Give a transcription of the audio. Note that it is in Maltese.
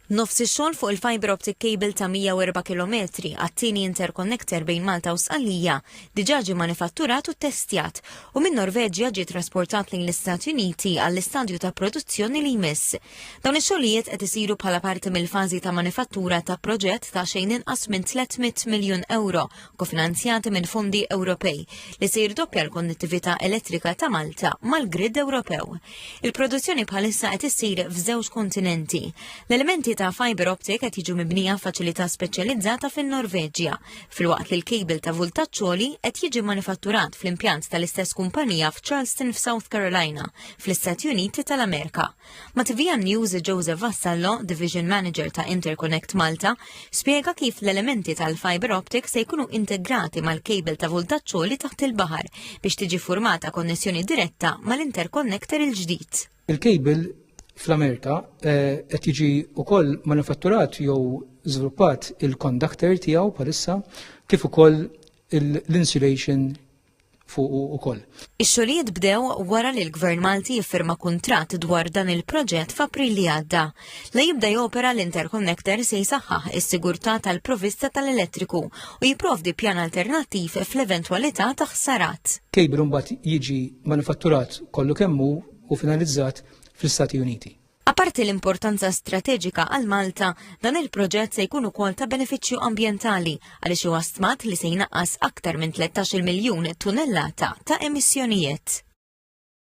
Nofs ix-xogħol fuq il-fibre optic cable ta' 104 kilometri għat-tieni interconnector bejn Malta u Sqallija diġà ġie manifatturat u ttestjat u min-Norveġja ġie trasportat lejn l-Istati Uniti għall-istadju ta' produzzjoni li jmiss. Dawn ix-xogħlijiet qed isiru bħala parti mill-fażi ta' manifattura ta' proġett ta' xejn inqas minn 300 miljun euro kofinanzjati minn fondi Ewropej li se jirdoppja l-konnettività elettrika ta' Malta mal-grid Ewropew. Il-produzzjoni bħalissa qed issir f'żewġ kontinenti. L-elementi ta' fiber optic qed jiġu mibnija f'faċilità speċjalizzata fin-Norveġja, filwaqt li l-kejbil ta' vultaġġ għoli qed jiġi manifatturat fl-impjant tal-istess kumpanija f'Charleston f'South Carolina, fl-Istati Uniti tal-Amerika. Ma' TVM News Joseph Vassallo, Division Manager ta' Interconnect Malta, spjega kif l-elementi tal-fiber optic se jkunu integrati mal-kejbil ta' vultaġġ għoli taħt il-baħar biex tiġi formata konnessjoni diretta mal-interconnector il-ġdid. Il-kejbil fl-Amerika eh, qed jiġi wkoll manifatturat jew żviluppat il-conductor tiegħu bħalissa kif ukoll l-insulation fuqu ukoll. Ix-xogħlijiet bdew wara li l-Gvern Malti iffirma kuntratt dwar dan il-proġett f'April li għadda. La jibda jopera l-interconnector se jsaħħaħ is-sigurtà tal-provista tal-elettriku u jipprovdi pjan alternattiv fl-eventwalità ta' ħsarat. Cable mbagħad jiġi manifatturat kollu kemm hu u finalizzat fl-Istati Uniti. Apparti l-importanza strateġika għal Malta, dan il-proġett se jkun ukoll ta' benefiċċju ambjentali għaliex huwa stmat li se jnaqqas aktar minn 13 miljun tunnellata ta' emissjonijiet.